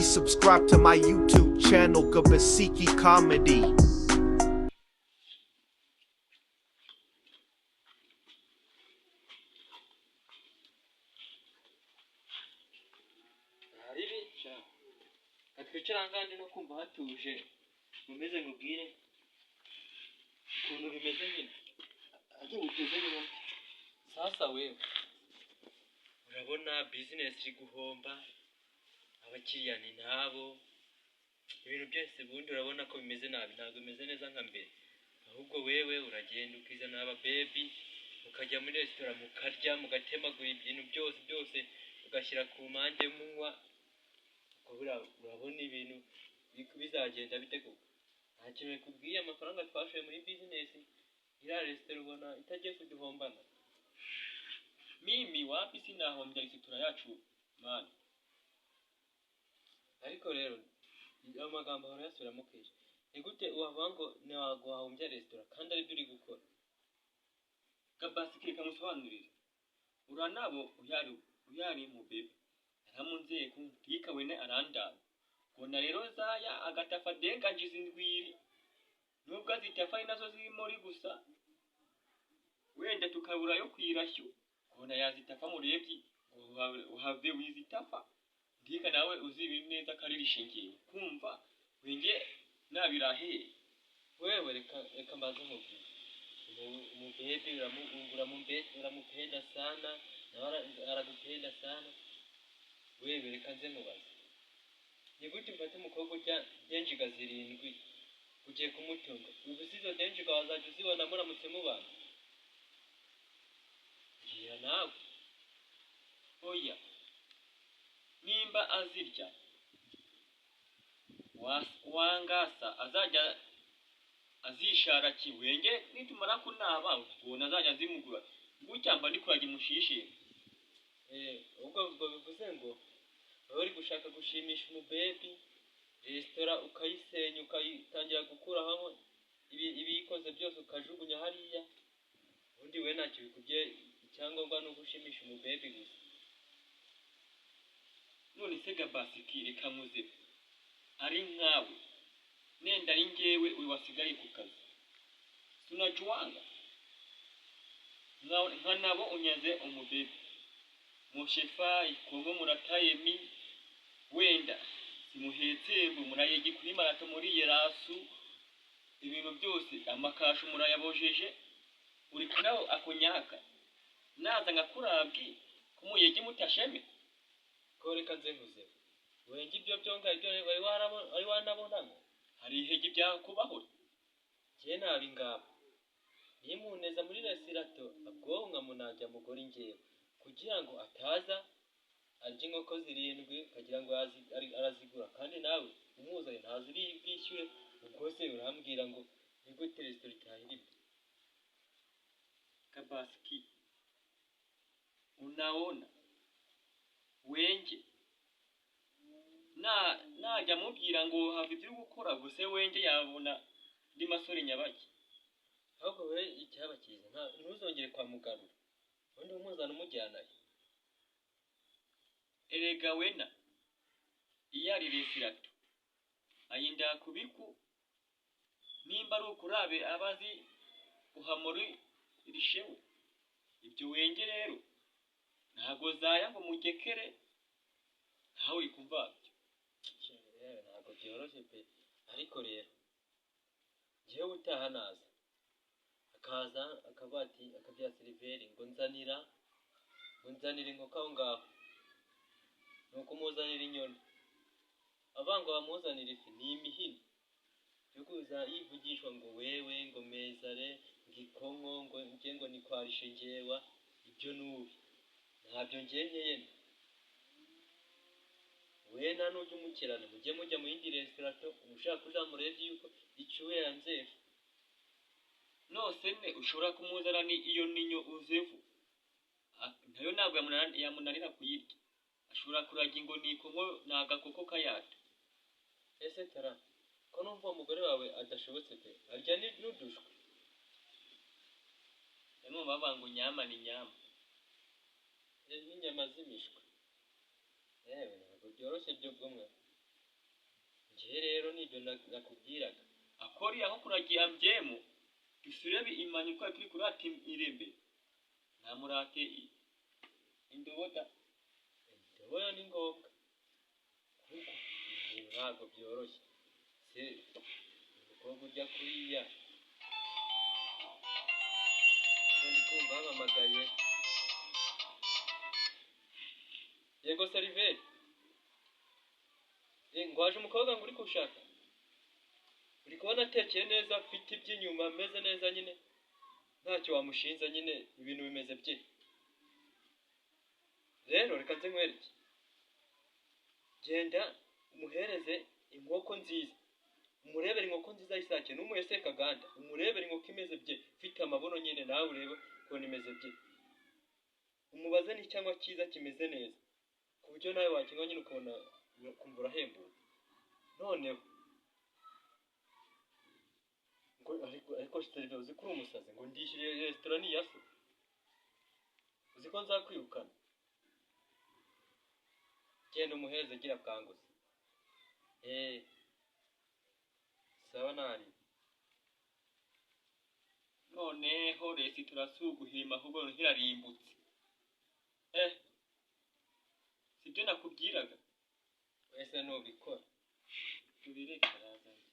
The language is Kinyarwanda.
Please subscribe to my YouTube channel, Gabasiki Comedy. Ribi sha, katwicara ahangaha, ndi no kumva hatuje. Mumeze nkubwire ukuntu bimeze nyine. Ajye guteze nyine. Sasa wewe, urabona business iri guhomba, abakiriya ni ntabo, ibintu byose ubundi urabona ko bimeze nabi, ntabwo bimeze neza nka mbere. Ahubwo wewe uragenda ukizana ababebi, mukajya muri resitora, mukarya, mugatemagura ibintu byose byose, ugashyira ku mpande, munywa. Ubwo buriya urabona ibintu bizagenda bite koko? Nta kintu bikubwiye? Amafaranga twashoye muri business, iriya resitora ubona itagiye kuduhombana? Mimi wapi, sinahombya resitora yacu, man. Ariko rero ayo magambo ahora yasubiramo kenshi. Ni gute wavuga ngo ntabwo wahombya resitora kandi aribyo uri gukora? Gabasiki, reka musobanurire. Uranabo uyari uyari mu bebe naramunzeye ndika wene arandaba gona rero zaya agatafa denganjiza indwiri, nubwo azitafa ari nazo ziri muri gusa wenda tukabura yo kwirashyo. Gona yazitafa murebyi ngo uhave wizitafa. Ndika nawe uzi ibintu neza ko ari rishingiye kumva wenge nabirahe. Wewe, reka mbaze nkubwire. Umubebi uramupenda sana, nawe aragupenda sana. Wewe, reka nze mubaze: ni gute mfate umukobwa urya denjiga zirindwi, ugiye kumutunga? Ubu si izo denjiga wazajya uzibona muramutse mubana? Mbwira nawe. Oya, nimba azirya wangasa azajya azishara kiwenge, nitumara kunaba ubona azajya azimugura gutya, mba ndikurajya imushishe. Ubwo bivuze ngo wowe uri gushaka gushimisha umubebi, resitora ukayisenya, ukayitangira gukuraho ibiyikoze byose, ukajugunya hariya. Ubundi we ntacyo bikubwiye, icyangombwa ni uko ushimisha umubebi gusa. None se Gabasiki, reka nkuze, ari nkawe nenda ari ngewe uyu wasigaye ku kazi, sunajuwanga nka nabo unyaze umubebi mushefayi kongo muratayemi, wenda simuhetsembu murayegi kuri marato muri yerasu, ibintu byose amakashu murayabojeje, uri kunaho akonyaka naza nkakurabwi kumuyegi mutasheme. Ko reka nze nkuze, wenge ibyo byonka ibyo wari wanabonamo? Hari ihegi byakubaho? Njye nabi ngabo nimuneza muri resirato ubwo nkamunajya mugore ngewe kugira ngo ataza arya inkoko zirindwi ukagira ngo arazigura, kandi nawe umuzanye ntazi uri bwishyure. Ubwo se urambwira ngo ni gute resitora itahirima? Kabaski, unaona wenge na najya mubwira ngo hava ibyo uri gukora gusa, wenge yabona ndi masore nyabaki. Ahubwo we icyaba cyiza ntuzongere kwa mugarura, ubundi umuzana umujyanayo. Erega wena iyo ari resirato ayinda kubiku, nimba ari ukurabe abazi uhamuri irishewe ibyo wenge rero ntago zaya ngo mugekere ntawe uri kumva byo. Yewe, ntabwo byoroshye pe. Ariko rero njyewe utaha naza akaza akavuga ati, akabwira seriveri ngo nzanira inkoko aho ngaho, ni ukumuzanira inyoni. Avuga ngo bamuzanire ifi, ni imihini yo kuza yivugishwa ngo wewe ngo mezare ngo ikonko ngo nge ngo nikwarishe ngewa. Ibyo nubi ntabyo ngiye nkeyene. We nta nujya umukirana, mujye mujya mu yindi resitora, ushaka uzamurebye yuko icyuwe yanzefu. Nose ne ushobora kumuzana ni iyo ninyo uzevu. Nayo ntabwo yamunanira kuyirya, ashobora kuragira ngo ni ikonko ni agakoko kayata. Ese tara ko numva uwo mugore wawe adashobotse pe, arya n'udushwi? Bamwe bavuga ngo nyama ni nyama. N'inyama z'imishwi. Yewe, ntabwo byoroshye byo bwomwe. Njye rero nibyo nakubwiraga. Akori aho kuragiye ambyemu dusurebe imanyi twari turi kurata irembe namurate indoboda. Indobo yo ni ngombwa kuko ibintu ntabwo byoroshye. Se umukobwa urya kuriya, ubwo ndi kumva bampamagaye. Yego seriveri, ngwaje umukobwa ngo uri kushaka, uri kubona atekeye neza, afite iby'inyuma ameze neza nyine, ntacyo wamushinza nyine, ibintu bimeze bye. Rero reka nze nkwereke, genda umuhereze inkoko nziza, umurebere inkoko nziza y'isake, n'umuhe sekaganda, umurebere inkoko imeze bye, ifite amabuno nyine, nawe urebe ukuntu imeze bye, umubaze n'icyangwa cyiza kimeze neza, ku buryo nawe wakinywa nyine ukabona ukumva urahembutse. Noneho ngo ariko serive, uzi ko uri umusazi, ngo ndishyuriye resitora ni iya so, uzi ko nzakwirukana. Genda umuheze gira bwanguze. Sawa nari. Noneho resitora si uguhima ahubwo ntirarimbutse. Sibyo nakubwiraga. Wese nubikora. Tubireke arazanye.